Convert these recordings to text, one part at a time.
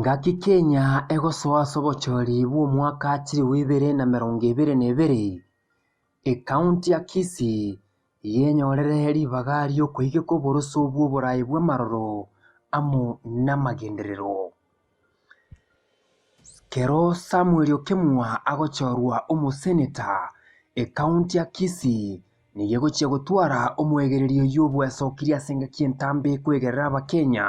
Engaki Kenya egosoa ase obochori bw'omwaka chilifu ibere na emerongo ebere na ebere, ekaunti ya Kisii yenyorire ribaga riokoigeka oboroso bw'oboraai bw'amaroro amo namagenderero. Kero Samuel Okemwa agochorwa omoseneta, ekaunti ya Kisii nigo egochia gotwara omoegereri oyio bwesokirie ase engaki entambe kwegerera abakenya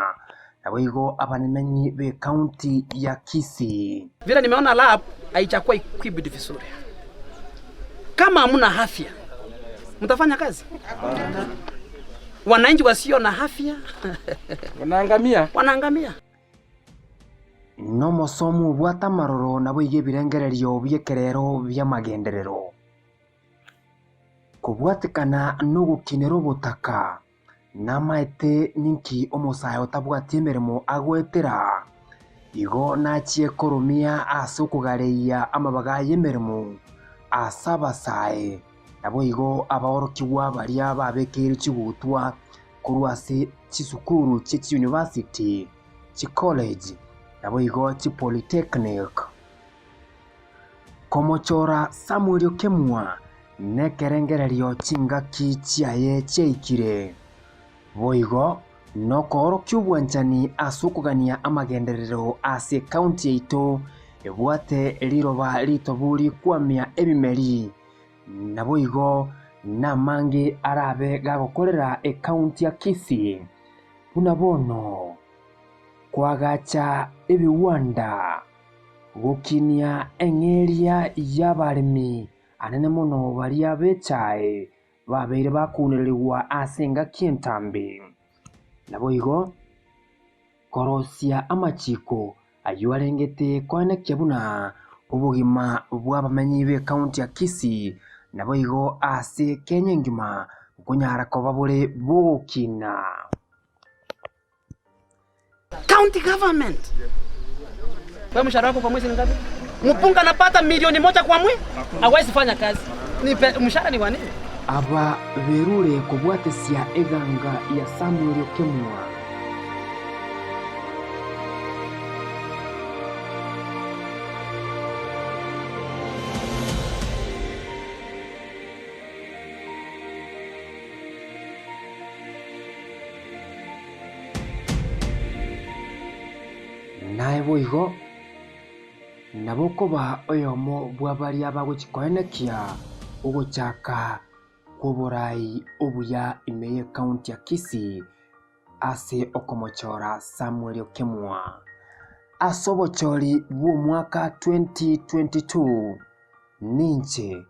naboigo abamenyi b'ekaunti ya Kisii. Vile nimeona lab haijakuwa equipped vizuri. Kama hamuna afya mtafanya kazi? Wananchi wasio na afya Wanaangamia. wanaangamia. Nomosomu obwate amaroro naboigo ebirengererio bi'ekerero bi'amagenderero. Kobwatekana nogokinera obotaka, namaete ninki omosae otabwati emeremo agoetera, igo nachie koromia ase okogareyia amabaga y'emeremo ase abasae, naboigo abaorokigwa baria babekeire chigutwa korwa ase chisukuru chie chiyunivasiti, chicollege, naboigo chipolytechnic. Komochora Samweli okemua nekerengererio chingaki chiaye chiaikire. Boigo nokoorokia obwanchani ase okogania amagenderero ase ekaunti yaito ebwate riroba ritobu rikwamia ebimeri, naboigo namange arabe gagokorera ekaunti ya Kisii buna bono koagacha ebiwanda. Gokinia eng'eria y'abaremi anene mono baria b'echae babeire bakunererigwa ase engaki entambe. Naboigo korosia amachiko ayio arengete koenekia buna obogima bw'abamenyi b'ecounty ya Kisii naboigo ase Kenya engima nkonyara koba bore bogokina. County government. Wewe mshahara wako kwa mwezi ni ngapi? Mpunga anapata milioni moja kwa mwezi, hawezi fanya kazi. Ni mshahara ni wa nini? Aba berure kobwatesia eganga ya Samuel Okemwa. Naye boigo nabo okoba oyomo bwa baria bagochia koenekia ogochaka kw'oborai obuya ime y'ecounty ya Kisii ase okomochora Samuel Okemwa ase obochori bw'omwaka 2022 ninche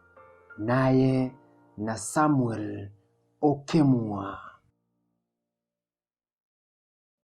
naye na Samuel Okemwa.